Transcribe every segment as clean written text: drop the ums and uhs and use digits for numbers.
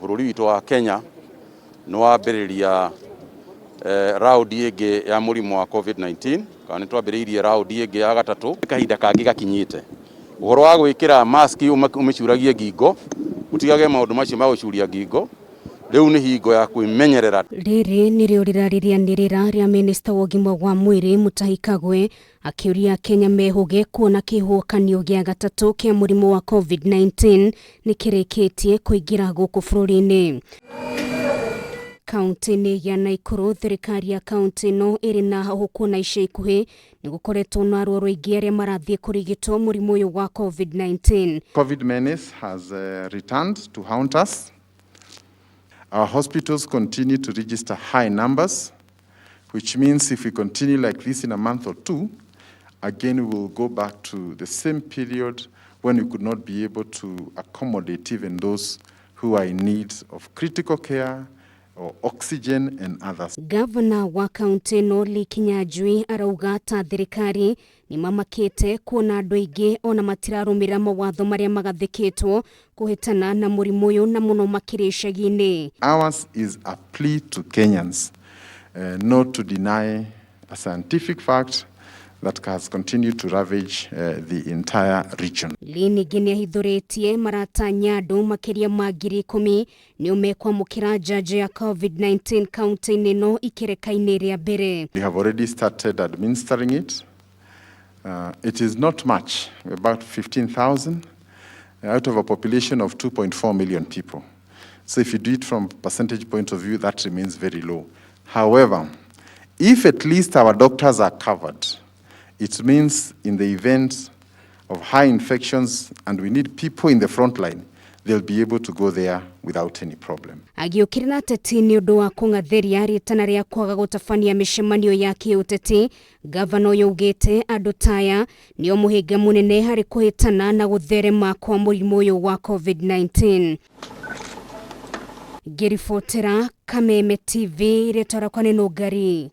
Bũrũri witũ wa Kenya nĩ wambĩrĩria raundi ĩngĩ ya mũrimũ wa COVID-19, kana nĩ twambĩrĩirie raundi ĩngĩ ya gatatũ. Kahinda kangĩ gakinyĩte. Ũhoro wa gwĩkĩra mask ũmĩcuragie ngingo, ũtigage maũndũ macio ma gũcuria ngingo. Rĩu nĩ hingo ya kwĩmenyerera. Rĩrĩ nĩrĩo rĩrarĩ rĩanĩrĩra rĩa mĩnĩsta wa ũgima wa mwĩrĩ Mutahi Kagwe akĩũria Akenya mehũge kuona kĩhuhũkanio gĩa gatatũ kĩa mũrimũ wa COVID-19 nĩ kĩrĩkĩtie kũingĩra gũkũ bũrũri-inĩ. Kaunti-inĩ ya Naikuru, thirikari ya kaunti ĩno ĩrĩ na hahũ kuona ica ikuhĩ nĩ gũkoretwo na arwaru aingĩ arĩa marathiĩ kũrigitwo mũrimũ ũyũ wa COVID-19. COVID menace has returned to haunt us. Our hospitals continue to register high numbers, which means if we continue like this in a month or two, again we will go back to the same period when we could not be able to accommodate even those who are in need of critical care or oxygen and others. Gavana wa kaunti ĩno Lee Kinyanjui arauga ta thirikari nĩ mamakĩte kuona andũ aingĩ ona matirarũmĩrĩra mawatho marĩa magathĩkĩtwo kũhĩtana na mũrimũ ũyũ na mũno makĩria icagi-inĩ. Ours is a plea to Kenyans not to deny a scientific fact that has continued to ravage the entire region. Lee ningĩ nĩ ahithũrĩtie maratanya andũ makĩria ma 10,000 nĩo mekwamũkĩra njanjo ya COVID-19 kaunti-inĩ ĩno ikereka-inĩ rĩa mbere. We have already started administering it. It is not much, about 15,000 out of a population of 2.4 million people. So if you do it from percentage point of view, that remains very low. However, if at least our doctors are covered, it means in the event of high infections and we need people in the front line, they'll be able to go there without any problem. Agĩũkĩrĩra ateti nĩ ũndũ wa kũng'athĩria rĩtana rĩa kwaga gũtabania mĩcemanio ya kĩũteti, gavana ũyũ augĩte andũ ta aya nĩo mũhĩnga mũnene harĩ kũhĩtana na gũtherema kwa mũrimũ ũyũ wa COVID-19. Ngĩribotera Kameme TV, rĩtwa rĩakwa nĩ Nũngari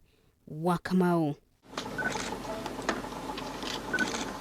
wa Kamau.